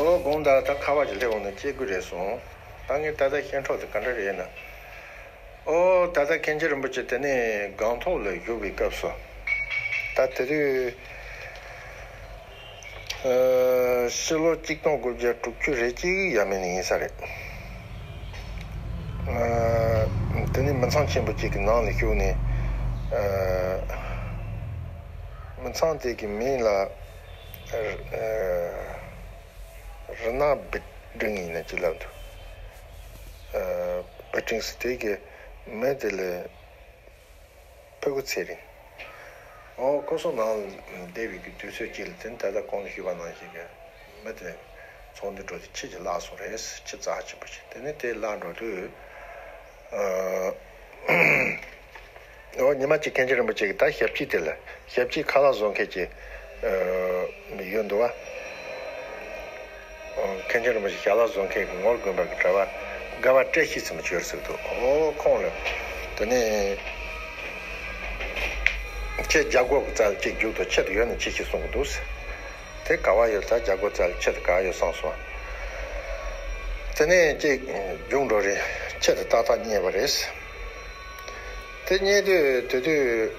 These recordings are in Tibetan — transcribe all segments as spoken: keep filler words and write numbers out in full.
ཨོ་དགོངས་དག་ད་ཁ་བ་ཅིག་སླེབས་འོང་ན་སྐྱེ་དགུ་རེད་སོང་། ད་ངས་ད་ལྟ་ཤེས་འཕྲོག་དེ་ག་འདྲ་རེད་ན། ཨོ་ད་ལྟ་མཁན་ཆེན་རིན་པོ་ཆེ་དེ་ནས་སྒང་ཐོག་ལ་བཞུགས་པའི་སྐབས་སུ། ད་དེ་དུས་ཕྱི་ལོ་གཅིག་སྟོང་དགུ་བརྒྱ་དྲུག་ཅུ་རེ་གཅིག་ཡ་མིན་ཡིན་ས་རེད། དེ་ནས་མི་ཚང་ཆེན་པོ་གཅིག་གི་ནང་ལ་ཞུགས་ནས། མི་ཚང་དེ་གི་མིང་ལ། རི་ནག་བི་ཀྲིང་ཡིན་ན་ཅི་ལབ་འདུག་བི་ཀྲིང་ཟེར་དེ་གི་མི་དེ་ལ་ཕྲུ་གུ་ཚེ་རིང་། ཨོ་ཁོ་ཚོ་ནང་བསྡད་པའི་གི་དུས་ཚོད་ཅིག་ལ་དེ་ནི་ད་ལྟ་གོང་དུ་ཞུས་པ་ནང་བཞིན་གི་མི་དེ་ཚོང་འདུས་འགྲོ་དུས་ཁྱི་ཅིག་བརླགས་སོང་རེད། ཁྱི་རྩ་ཆེན་པོ་ཞིག་དེ་ནི་དེ་བརླགས་འགྲོ་དུས། ཨོ་ཉི་མ་གཅིག་མཁན་ཆེན་རིན་པོ་ཆེ་གིས་ད་ཞབས་ཕྱི་དེ་ལ་ཞབས་ཕྱི་ཁ་ལག་བཟོ་མཁན་གྱི་ཡོད་འདུག་བ། མཁན་ཆེན་རིན་པོ་ཆེ་ཞལ་ལག་བཟོ་མཁན་གྱི་ངོར་དགོན་པ་གི་གྲྭ་པ་དགའ་བ་བཀྲ་ཤིས་ཟེར་མི་ཅིག་ཡོད་ཟེར་འདུག་ཨོ་ཁོང་ལ་དེ་ནས་ཁྱེད་རྒྱ་སྒོ་གི་རྩ་ལ་གཅིག་རྒྱུགས་དང་ཁྱེད་དུ་ཡོད་ན་ཅི་ཞིག་གསུང་གི་འདུག་ཟེར། དེ་ག་བ་ཡོད་ད་རྒྱ་སྒོ་རྩ་ལ་ཁྱེད་དུ་ག་ཡོད་བསམ་སོང་། དེ་ནས་གཅིག་རྒྱུགས་འགྲོ་རེད། ཁྱེད་དུ་ཏག་ཏག་རྙེད་པ་རེད། དེ་རྙེད་དུས་དེ་དུས་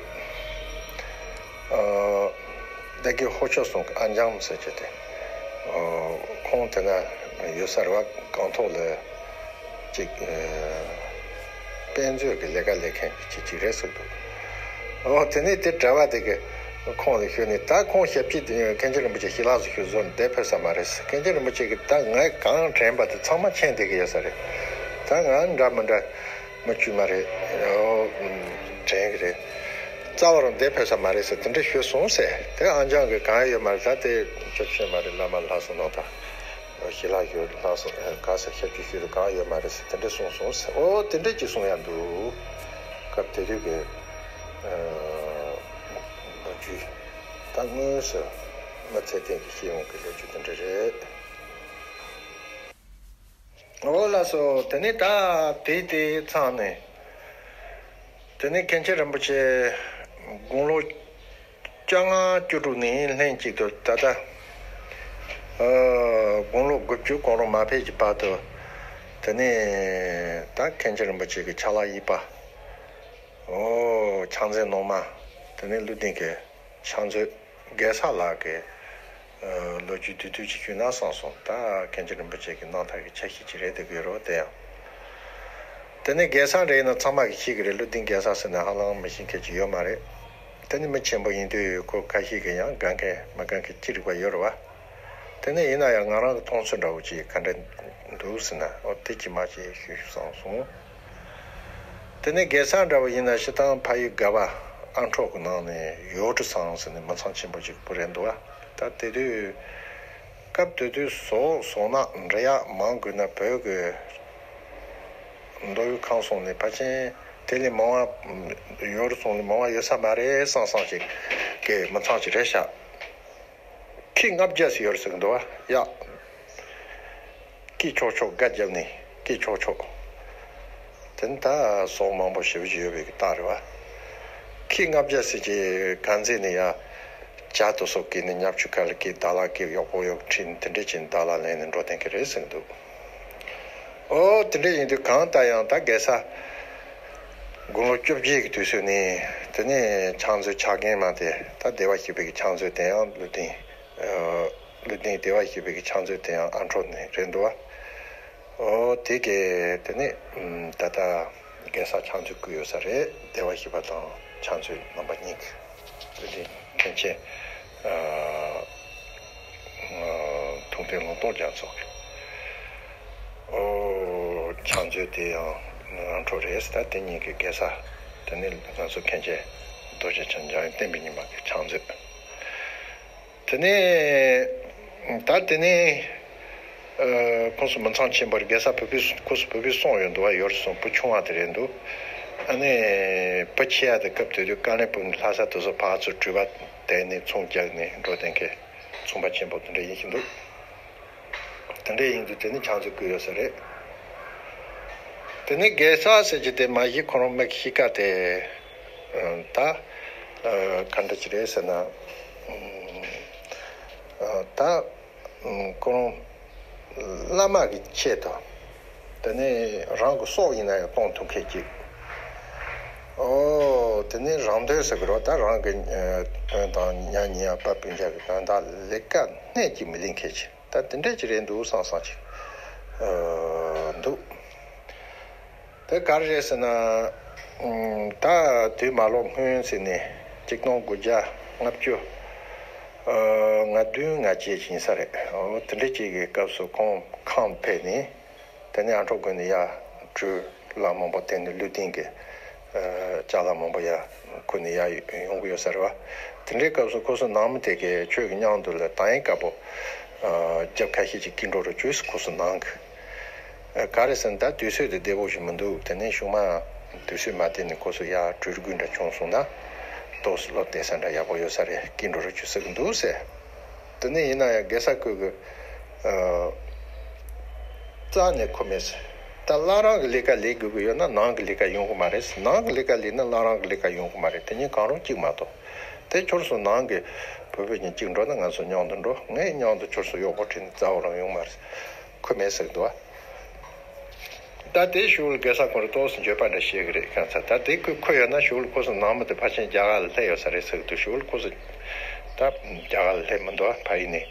ཨ་བདེ་སྐྱིད་ཧོ་ཆོས་སོང་ཨ་འཇམ་ཟེར་གྱི་དེ་ཨ་ཁོང་དེ་ན་ཡོད་ས་རེད་བ། སྒང་ཐོག་ལ་ཅིག་ཨ་དཔེ་མཛོད་ཀྱི་ལས་ཀ་ལས་མཁན་གྱི་ཅིག་རེད་ཟེར་འདུག་ཨོ་དེ་ནས་དེ་གྲྭ་པ་དེ་གི་ཁོང་ལ་ཞུས་ནས་ད་ཁོང་ཞབས་ཕྱི་དེ་མཁན་ཆེན་རིན་པོ་ཆེ་ཞལ་ལག་སུ་ཞུ་བཟོ་ནས་བསྡད་ཕོད་ས་མ་རེད་ཟེར། མཁན་ཆེན་རིན་པོ་ཆེ་གིས་ད་ངས་གང་དྲན་པ་དེ་ཚང་མ་མཁྱེན་བསྡད་ཀྱི་ཡོད་ས་རེད། ད་ང་འདྲ་མི་འདྲ་མ་བཅུ་མ་རེད། ཨོ་དྲན་གི་རེད། རྩ་བ་རང་བསྡད་ཕོད་ས་མ་རེད་ཟེར་དེ་འདྲ་ཞུས་སོང་ཟེར། དེ་ཨང་ཅང་གི་གང་ཡོད་མ་རེད། ད་དེ་ཅོ་ཆོད་མ་རེད། བླ་མ་ལྷ་སོང་ནང་ད་ཞི་ལྷག་ཞུ་ལྷག་སོང་ག་ཟེར་ཞབས་ཀྱི་ཤུལ་དུ་གང་ཡོད་མ་རེད་ཟེར་དེ་འདྲ་གསུངས་སོང་ཟེར། ཨོ་དེ་འདྲ་ཅིག་གསུང་ཡ་འདུག་སྐབས་དེ་དུས་ཀྱི་ལོ་རྒྱུས་ད་དངོས་སུ་མི་ཚེ་བརྟན་གྱི་ཤེས་ཡོང་གི་ལོ་རྒྱུས་དེ་འདྲ་རེད། འོ་ལགས་སོ། དེ་ནས་ད་དེ་དེ་ཚང་ནས་དེ་ནས་མཁན་ཆེན་རིན་པོ་ཆེ་དགུང་ལོ་བཅོ་ལྔ་བཅུ་དྲུག་ནས་ལྷན་ཅིག་ཏུ་ད་ལྟ་ཨ་དགུང་ལོ་དགུ་བཅུ་གོང་རུ་མ་ཕེབས་ཀྱི་བར་དུ་དེ་ནས་ད་མཁན་ཆེན་རིན་པོ་ཆེ་གི་ཕྱག་ལག་གཡས་པ་ཨོ་ཕྱག་མཛེས་ནང་མ་དེ་ནས་ཀླུ་ལྡིང་གི་ཕྱག་མཛོད་རྒྱལ་ས་ལགས་ཀྱི་ཨ་ལོ་རྒྱུས་བསྡུས་བསྡུས་ཅིག་ཞུས་ན་བསམ་སོང་། ད་མཁན་ཆེན་རིན་པོ་ཆེ་གི་རྣམ་ཐར་གྱི་ཆ་ཤས་ཅིག་རེད་བསྡད་ཀྱི་ཡོད་རེད་བ། དེ་ཡང་། དེ་ནས་རྒྱལ་ས་འདྲ་ཡིན་ན་ཚང་མ་གིས་ཤེས་ཀྱི་རེད། ཀླུ་ལྡིང་རྒྱལ་ས་ཟེར་ན་ཧ་ལམ་མི་ཤེས་མཁན་ཅིག་ཡོད་མ་རེད། དེ་ནི་མི་ཆེན་པོ་ཡིན་དུས་ཁོ་ཁ་ཤས་ཀྱིས་ཡང་དགའ་མཁན་མི་དགའ་མཁན་ཅི་རིགས་པ་ཡོད་རེད་བ། དེ་ནས་ཡིན་ན་ཡང་ང་རང་གི་མཐོང་ཚུལ་འདྲ་བོ་ཅིག་ག་འདྲ་འདུག་ཟེར་ན་ཨོ་དེ་ཅིག་མ་ཅིག་ཞུ་ཞུ་བསམ་སོང་། དེ་ནས་རྒྱལ་ས་འདྲ་བོ་ཡིན་ན་སྤྱིར་བཏང་ཕ་ཡུལ་དགའ་བ་ཨ་འཕྲོག་གི་ནང་ནས་ཡོ་ཀྲི་ཚང་ཟེར་ནས་མི་ཚང་ཆེན་པོ་ཅིག་བུ་རེད་འདུག་བ། ད་དེ་དུས་སྐབས་དེ་དུས་ཟོག་ཟོག་ནག་འབྲི་གཡག་མང་དགོས་ན་བོད་ཀྱི་མདོ་དབུས་ཁམས་གསུམ་ནས་ཕལ་ཆེར་དེ་ལས་མང་བ་ཡོ་ཀྲི་ཚང་ལས་མང་བ་ཡོད་ས་མ་རེད་བསམ་བསམ་ཞིག་གི་མི་ཚང་ཅིག་རེད་ཤག་ཁྱི་ལྔ་བརྒྱ་ཟིག་ཡོད་རེད་ཟེར་གི་འདུག་བ། ཡ། སྐད་ཆོག་ཆོག་སྒ་བརྒྱབ་ནས་སྐད་ཆོག་ཆོག་དེ་ནི་ད་ཟོག་མང་པོ་ཞེ་པོ་ཅིག་ཡོད་པའི་རྟགས་རེད་བ། ཁྱི་ལྔ་བརྒྱ་ཟིག་གི་གང་ཟེར་ནས་ཡ། ཇ་དུ་སོགས་བཀལ་ནས་ཉབ་ཆུ་ཁ་ལ་བཀལ་བདག་ལ་བཀལ་གཡོག་པོ་གཡོག་ཁྲིད་ནས་དེ་འདྲས་ཀྱི་བདག་ལ་ལེན་ནས་འགྲོ་བསྡད་མཁན་རེད་ཟེར་གི་འདུག་ཨོ་དེ་འདྲ་ཡིན་དུས་གང་ལྟར་ཡང་ད་རྒྱལ་ས་དགུང་ལོ་བཅོ་བརྒྱད་ཀྱི་དུས་ཚོད་ནས་དེ་ནས་ཕྱག་མཛོད་ཕྱག་རྒན་མ་དེ་ད་བདེ་བར་གཤེགས་པའི་གི་ཕྱག་མཛོད་དེ་ཡང་ཀླུ་ལྡིང་ཀླུ་ལྡིང་བདེ་བར་གཤེགས་པའི་གི་ཕྱག་མཛོད་དེ་ཡང་ཨ་འཕྲོག་ནས་རེད་འདུག་བ། ཨོ་དེ་གས་དེ་ནས་ད་ལྟ་རྒྱལ་ས་ཕྱག་མཛོད་བསྐོས་ཡོད་ས་རེད། བདེ་བར་གཤེགས་པ་དང་ཕྱག་མཛོད་རྣམ་པ་གཉིས་ཀྱི། དེ་ནས་མཁན་ཆེན་ཨ་ཨ་ཐུབ་བསྟན་ལུང་རྟོགས་རྒྱ་མཚོ་གི་ཨོ་ཕྱག་མཛོད་དེ་ཡང་ང་འཕྲོ་རེད། ད་དེ་གཉིས་ཀྱི་རྒྱལ་ས་དེ་ནས་ང་ཚོ་མཁན་ཆེན་རྡོ་རྗེ་འཆང་འཇམ་དབྱངས་བསྟན་པའི་ཉི་མ་གི་ཕྱག་མཛོད། དེ་ནས་ད་དེ་ནས་ཨ་ཁོང་ཚོ་མི་ཚང་ཆེན་པོར་རྒྱལ་ས་བོད་པའི་ཁོ་ཚོ་བོད་པའི་སོང་ཡོད་འདུག་བ། ཡོད་རེད་སོང་། བུ་ཆུང་བ་དེ་རེད་འདུག་ཨ་ནི་བུ་ཆེ་ཡ་དེ་སྐབས་དེ་དུས་ཀ་ལན་སྦུག་ནས་ལྷ་ས་དེ་ཚོ་ཕར་ཚུར་འགྲུལ་པ་དེད་ནས་ཚོང་རྒྱག་ནས་འགྲོ་བསྡད་མཁན་ཚོང་པ་ཆེན་པོ་དེ་འདྲ་ཡིན་བཞིན་འདུག་དེ་འདྲ་ཡིན་དུས་དེ་ནི་ཕྱག་མཛོད་བསྐོས་ཡོད་ས་རེད། དེ་ནི་རྒྱལ་ས་ཟེར་གྱི་དེ་མ་གཞི་ཁོ་རང་མིག་གཤིས་ཀ་དེ་ད་ག་འདྲ་ཅིག་རེད་ཟེར་ན་ད་ཁོ་རང་ བླ་མ་གི་ཆེད་དུ། དེ་ནས་རང་གི་སྲོག་ཡིན་ན་ཡང་གཏོང་ཐུབ་མཁན་ཅིག་ཨོ། དེ་ནས་རང་དོན་ཟེར་གི་རོ། ད་རང་གི་ཨ་དོན་དང་ཉ་ཉེ་ཡ་པ་སྤུན་ཀྱག་གི་དོན་དག་ལས་ཀ་སྣེ་གཅིག་མི་ལེན་མཁན་ཅིག་ད་དེ་འདྲས་ཅིག་རེད་འདུག་བསམ་བསམ་ཅིག་ཨ་འདུག་དེ་ག་རེ་རེད་ཟེར་ན། ཨུམ། ད་དུས་མ་ལོག་སྔོན་ཟེར་ནས་གཅིག་སྟོང་དགུ་བརྒྱ་ལྔ་བཅུ་ཨ་ལྔ་བདུན་ལྔ་བརྒྱད་ཅིག་ཡིན་ས་རེད། འོ་དེ་འདྲ་ཅིག་གི་སྐབས་སུ་ཁོང་ཁམས་ཕེབས་ནས། དེ་ནས་ཨ་འབྲུག་དགོན་ནས་ཡར་བྲོས་ལ་མང་པོ་དེ་ནས་ལུས་སྟེང་གི་ཨ་ཅ་ལག་མང་པོ་ཡར་ཁུར་ནས་ཡར་ཡོང་གི་ཡོད་ས་རེད་བ། དེ་འདྲའི་སྐབས་སུ་ཁོ་ཚོ་ནང་མི་དེ་གས་ཁྱོད་ཀྱི་མཉམ་དུ་ལ་དང་ཡིན་དཀར་པོ་ཨ་རྒྱབ་ཁ་ཤས་ཅིག་སྐྱིད་འགྲོ་རུ་བཅུག་ཟེར་ཁོ་ཚོ་ནང་གི་ཨ་ག་རེ་ཟེར་ན། ད་དུས་ཚོད་དེ་བདེ་པོ་ཞིག་མི་འདུག་དེ་ནས་གཞུག་མ་དུས་ཚོད་མ་བདེ་ནས་ཁོ་ཚོ་ཡར་བྲོས་རྒྱུ་འདྲ་བྱུང་སོང་ན། ཏོག་ཙམ་བློ་བདེ་ས་འདྲ་ཡག་པོ་ཡོད་ས་རེད། སྐྱིད་འགྲོ་རུ་བཅུག་ཟེར་གི་འདུག་ཟེར། དེ་ནས་ཡིན་ན་ཡང་རྒྱལ་ས་ཁུལ་གྱི་ཨ་རྩ་ནས་ཁོ་མེད་ཟེར། ད་བླ་བྲང་གི་ལས་ཀ་ལས་དགོས་ཀྱི་ཡོད་ན་ནང་གི་ལས་ཀ་ཡོང་གི་མ་རེད་ཟེར། ནང་གི་ལས་ཀ་ལས་ན་བླ་བྲང་གི་ལས་ཀ་ཡོང་གི་མ་རེད། དེ་གཉིས་གང་རུང་གཅིག་མ་གཏོགས། དེ་ཁྱོད་ཚོ་ནང་གི་བུ་བུ་གཉིས་གཅིག་འགྲོ་ན་ང་ཚོ་མཉམ་དུ་འགྲོ། ངས་མཉམ་དུ་ཁྱོད་ཚོ་གཡོག་པོ་ཁྲིད་ནས་རྩ་བ་རང་ཡོང་མ་རེད་ཟེར། ཁོ་མེད་ཟེར་གི་འདུག་བ། ད་དེའི་གཞུག་ལ་རྒྱལ་ས་ཁོང་རང་ཏོག་ཙམ་འགྱོད་པ་འདྲ་བྱེད་ཀྱི་རེད། གང་ཚ་ད་དེ་ཁོས་ཁོ་ཡོད་ན་གཞུག་ལ་ཁོ་ཚོ་ནང་མི་དེ་ཕལ་ཆེར་རྒྱ་གར་ལ་སླེབས་ཡོད་ས་རེད་ཟེར་གི་འདུག་གཞུག་ལ་ཁོ་ཚོ་ད་རྒྱ་གར་ལ་སླེབས་མི་འདུག་ཕ་ཡུལ་ནས།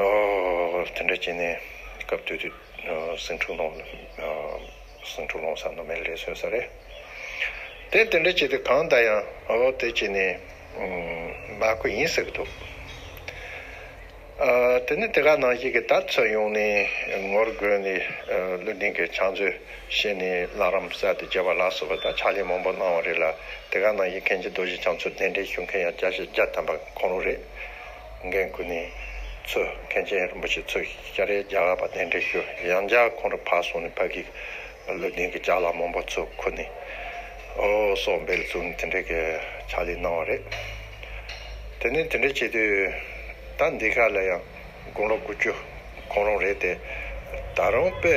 ཨོ་དེ་འདྲ་བྱས་ནས་སྐབས་དེ་དུས་ཟིང་འཁྲུག་ལངས་ཟིང་འཁྲུག་ལངས་ས་ནོ་མེད་ལས་སོན་ས་རེད། དེ་དེ་འདྲ་བྱས་ཏེ་གང་ལྟར་ཡང་ཨོ་དེ་བྱས་ནས་མ་ཁོ་ཡིན་ཟེར་གི་འདུག་ཨ། དེ་ནས་དེ་ག་ནང་བཞིན་གྱི་ད་ཚུར་ཡོང་ནས་ངོར་དགོན་ནས་ཨ་ལུས་རྟེན་གྱི་ཕྱག་མཛོད་བཤད་ནས་བླ་རམས་ས་དེ་བརྒྱབ་པ་ལ་སོགས་པ་ད་ཕྱག་ལས་མང་པོ་གནང་བ་རེད་ལ། དེ་ག་ནང་བཞིན་མཁན་ཆེན་རྡོ་རྗེ་འཆང་ཚུར་གདན་འདྲེན་ཞུ་མཁན་ཡང་བརྒྱ་ཆ་བརྒྱ་ཐམ་པ་ཁོང་རང་རེད། འགན་ཁུར་ནས་ཚུར་མཁན་ཆེན་རིན་པོ་ཆེ་ཚུར་ཤར་རེ་རྒྱ་གར་པ་གདན་འདྲེན་ཞུ། ཡང་བསྐྱར་ཁོང་རང་ཕར་སོང་ནས་ཕ་གི་ལུས་རྟེན་གྱི་ཅ་ལག་མང་པོ་ཚུར་ཁུར་ནས་ཨོ་སོག་འབེལ་བཙུགས་ནས་དེ་འདྲའི་གི་ཕྱག་ལས་གནང་བ་རེད། དེ་ནས་དེ་འདྲ་བྱེད་དུས་ད་འདི་ཁ་ལ་ཡང་དགུང་ལོ་དགུ་བཅུ་ཁོང་རང་རེད་དེ། ད་རུང་དཔེ་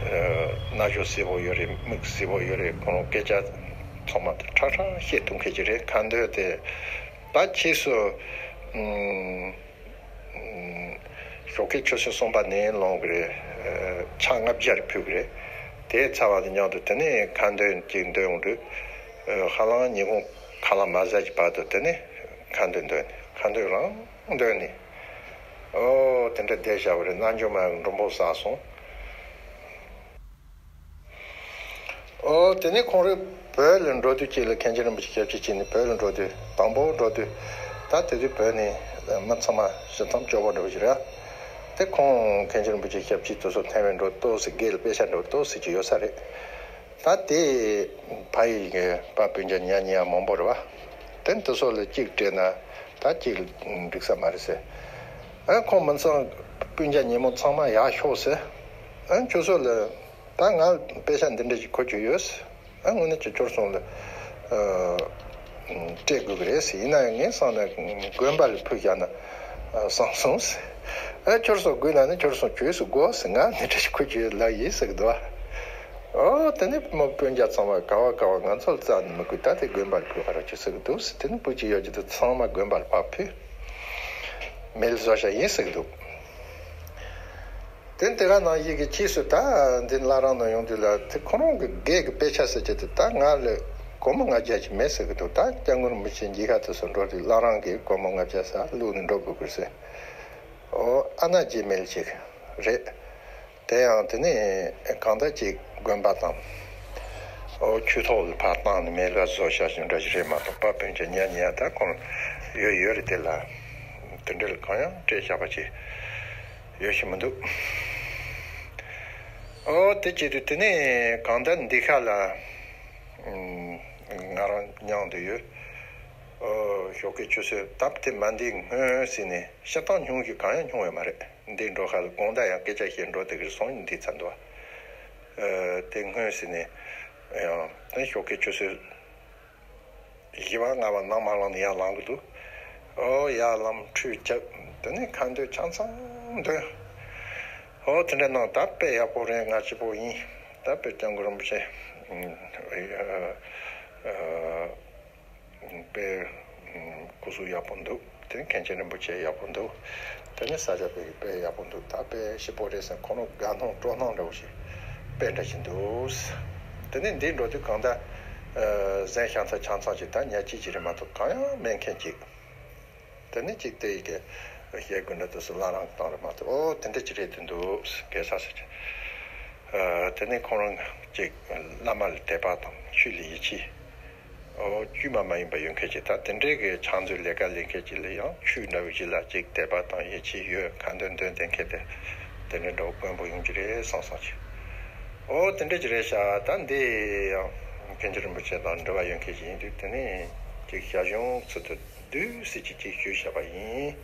ཨ་རྣ་ཆུ་བསིལ་པོ་ཡོད་རེད། མིག་བསིལ་པོ་ཡོད་རེད། ཁོང་རང་སྐད་ཆ་ཚང་མ་དེ་ཁྲ་ཁྲ་བཤད་ཐུབ་མཁན་ཅིག་རེད། ཁ་འདོན་དེ་ད་ཕྱིས་སུ་ཨུམ། ཞོགས་ཀའི་ཆུ་ཚོད་གསུམ་པ་ནས་ལོངས་ཀྱི་རེད། ཕྱག་ལྔ་བརྒྱ་རེ་ཕུལ་གྱི་རེད། དེ་ཚར་བ་དང་མཉམ་དུ་དེ་ནས་ཁ་འདོན་གཅིག་འདོན་ཡོང་དུས། ཧ་ལམ་ཉིན་གུང་ཁ་ལག་མ་ཟ་གི་བར་དུ་དེ་ནས་ཁ་འདོན་འདོན་ནས་ཁ་འདོན་རང་འདོན་ནས། ཨོ་དེ་འདྲ་བསྡད་བཞག་པ་རེད། རྣལ་འབྱོར་མ་མགྲོན་པོ་བསགས་སོང་། ཨོ་དེ་ནས་ཁོང་རང་བོད་ལ་འགྲོ་དུས་གཅིག་ལ་མཁན་ཆེན་རིན་པོ་ཆེ་ཞབས་ཕྱི་བྱས་ནས་བོད་ལ་འགྲོ་དུས། དང་པོ་འགྲོ་དུས་ད་དེ་དུས་བོད་ནས་མི་ཚང་མ་ཞི་མཐུན་སྐྱོ་པོ་འགྲོ་གི་རེད། དེ་ཁོང་མཁན་ཆེན་རིན་པོ་ཆེ་ཞབས་ཕྱི་དེ་ཚོ་ཐེ་ཝན་འགྲོ་ཏོག་ཙམ་སྒེར་ལ་དཔེ་ཆ་འགྲོ་ཏོག་ཙམ་ཅིག་ཡོད་ས་རེད། ད་དེ་ཕ་ཡི་གི་པ་སྤུན་ཀྱག་ཉ་ཉེ་ཡ་མང་པོ་རེད་བ། དེ་དེ་ཚོ་ལ་གཅིག་སྤྲད་ན་ད་གཅིག་འགྲིག་ས་མ་རེད་ཟེར། ཨ་ཁོང་མི་ཚང་སྤུན་ཀྱག་ཉེ་མོ་ཚང་མ་ཡར་ཤོག་ཟེར། ཨ་ཁྱོད་ཚོ་ལ། ད་ང་དཔེ་ཆ་འདི་འདྲ་ཞིག་མཁོ་གྱུར་ཡོད། ཨ་དངོས་གནས་ཀྱི་ཁྱོད་ཚོ་ལ་ཨ་སྤྲད་དགོས་ཀྱི་རེད་ཟེར། ཡིན་ན་ཡང་ངས་བསམ་ན་དགོན་པ་ལ་ཕུལ་བཞག་ན་ཨ་བཟང་སོང་ཟེར། ཨ་ཁྱོད་ཚོ་དགོས་ན་ནི་ཁྱོད་ཚོ་བྱོས་སུ་དགོས་ཟེར། ང་འདི་འདྲ་ཞིག་མཁོ་གྱུར་ཡོད་ལབ་ཡིན་ཟེར་གི་འདུག་ཨོ་དེ་ནས་མོ་སྤུན་ཀྱག་ཚང་མ་ག་བ་ག་བ་ང་ཚོ་ལ་རྩ་ནས་མི་དགོས། ད་དེ་དགོན་པ་ལ་ཕུལ་ག་རོགས་བྱོས་ཟེར་གི་འདུག་ཟེར། དེ་ནས་སྤུ་གཅིག་ཡོད་ཀྱི་འདུག་ཚང་མ་དགོན་པ་ལ་ཕར་ཕུལ། མེ་ལ་བཟོ་བཞག་ཡིན་ཟེར་གི་འདུག་དེ་དེ་ག་ནང་བཞིན་གྱི་ཕྱིས་སུ་ད་འདི་བླ་བྲང་ནང་ཡོང་དུས་ལ། དེ་ཁོ་རང་གི་སྒེར་གྱི་དཔེ་ཆ་ཟེར་གྱི་དེ་ད་ང་ལ་སྒོར་མོ་ལྔ་བརྒྱ་ཅིག་མེད་ཟེར་གྱི་འདུག་ད་སྐྱབས་མགོན་རིན་པོ་ཆེ་མཇལ་ཁ་དེ་ཚོ་འགྲོ་དུས་བླ་བྲང་གི་སྒོར་མོ་ལྔ་བརྒྱ་ཟེར་བླུགས་ནས་འགྲོ་དགོས་ཀྱི་ཟེར། ཨོ་ཨ་ན་རྗེས་མེད་ཅིག་རེད། དེ་ཡང་དེ་ནས་གང་ལྟར་ཅིག་དགོན་པ་དང་། ཨོ་ཆོས་ཐོག་ལ་ཕར་བཏང་ནས་མེ་ལ་བཟོ་བཞག་བཞིན་འདྲ་ཞིག་རེད་མ་གཏོགས། པ་སྤུན་ཀྱག་ཉ་ཉེ་ཡ་ད་ཁོང་ཡོད་ཡོད་རེད། དེ་ལ་དེ་འདྲ་ལ་གང་ཡང་སྤྲད་བཞག་པ་ཅིག་ཡོད་ཤི་མི་འདུག་ཨོ་དེ་བྱེད་དུས་དེ་ནས་གང་ལྟར་འདི་ཁ་ལ་ང་རང་མཉམ་དུ་ཡོད། ཨོ་ཞོགས་ཀའི་ཆུ་ཚོད་སྟབས་དེ་མ་འདི་སྔོན་ཟིན་ནས་ཤ་སྟག་ཉུང་ཞིག་གང་ཡང་ཉུང་བས་མ་རེད། འདི་འགྲོ་ཁ་ལ་དགོང་དག་ཡང་སྐད་ཆ་བཤད་འགྲོ་དེ་གི་སོང་ཡིན་འདི་ཚ་འདུག་ཨ་དེ་སྔོན་ཟིན་ནས་ཡང་དེ་ཞོགས་ཀའི་ཆུ་ཚོད་བཞི་པ་ལྔ་པ་ནང་མ་ལངས་ནས་ཡར་ལངས་གི་འདུག་ཨོ་ཡར་ལངས་ཁྲུས་བྱས། དེ་ནས་ཁ་འདོན་ཆ་ཚང་འདོན། ཨོ་དེ་འདྲ་གནང་། ད་དཔེ་ཡག་པོ་རེད། ང་སྐྱིད་པོ་ཡིན། ད་དཔེ་སྐྱབས་མགོན་རིན་པོ་ཆེ་ཨ་ཨ་དཔེ་སྐུ་གཟུགས་ཡག་པོ་འདུག་དེ་ནི་མཁན་ཆེན་རིན་པོ་ཆེ་ཡག་པོ་འདུག་དེ་ནི་ས་སྐྱ་པའི་དཔེ་ཡག་པོ་འདུག་ད་དཔེ་ཞིབ་པོ་རེད་ཟེར། ཁོ་རང་དགའ་སྣང་སྤྲོ་སྣང་འདྲ་བོ་ཞིག་དཔེ་འདྲ་ཞིག་འདུག་དེ་ནི་འདི་འགྲོ་དུས་གང་ལྟར་ཨ་གཟན་ཤམ་ཐབས་ཆ་ཚང་ཅིག་དང་ཉལ་ཁྲི་ཅིག་རེད་མ་གཏོགས་གང་ཡང་མེད་མཁན་ཅིག་དེ་ནི་ཅིག་དེ་ཡི་གེ་བཤད་དགོས་འདྲ་འདུག་སུ་བླ་རང་བཏང་རེད་མ་གཏོགས། ཨོ་དེ་འདྲ་ཅིག་རེད་དུ་འདུག་གེ་སར་ཟེར་གྱི། ཨ་དེ་ནི་ཁོ་རང་ཅིག་བླ་མ་ལ་དད་པ་དང་ཆོས་ལ་ཡིད་ཆེས། ཨོ་དཀྱུས་མ་མ་ཡིན་པ་ཡོད་མཁན་ཅིག་ད་དེ་འདྲའི་གི་ཕྱག་མཛོད་ལས་ཀ་ལས་མཁན་ཅིག་ལ་ཡང་ཆོས་འདྲ་བོ་ཞིག་ལ་ཅིག་དད་པ་དང་ཡིད་ཆེས་ཡོད། ཁ་འདོན་འདོན་བསྡད་མཁན་དེ་དེ་འདྲའི་འདྲ་བོ་དཀོན་པོ་ཡོང་གི་རེད་བསམ་བསམ་ཅིག་ཨོ་དེ་འདྲ་ཅིག་རེད་ཤག་ད་འདི་ཡང་མཁན་ཆེན་རིན་པོ་ཆེ་དང་འབྲེལ་བ་ཡོད་མཁན་ཅིག་ཡིན་དུས་དེ་ནི་ཅིག་ཞར་བྱུང་ཚུལ་དུ་བསྡུས་ཟེར་གྱི་ཅིག་ཞུས་བཞག་པ་ཡིན།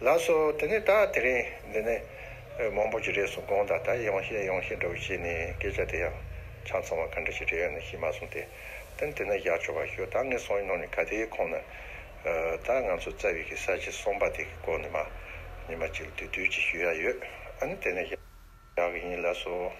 ལགས་སོ། དེ་ནས་ད་དེ་རིང་འདི་ནས་མང་པོ་ཅིག་རེད་སོང་། དགོངས་དག་ད་ཡོང་ཤེས་ཡོང་ཤེས་འདྲ་བོ་བྱས་ནས་སྐད་ཆ་དེ་ཡང་ཆ་ཚང་བ་ག་འདྲ་ཞིག་རེད་ཡོད་ན་ཤེས་མ་སོང་སྟེ། དེ་ནས་དེ་ན་བཞག་ཆོག་པ་ཞུ། ད་ངས་སོང་ཡིན་ནོ་ནི་ག་དེའི་ཁོང་ན་ད་ང་ཚོ་རྩ་བའི་གི་ས་བྱི་གསུམ་པ་དེ་གི་སྐོར་ནས་མ་ཉི་མ་གཅིག་ལ་དུས་དུས་ཅིག་ཞུ་ཡ་ཡོད། ཨ་ནི་དེ་ནས་བཞག་གི་ཡིན། ལགས་སོ།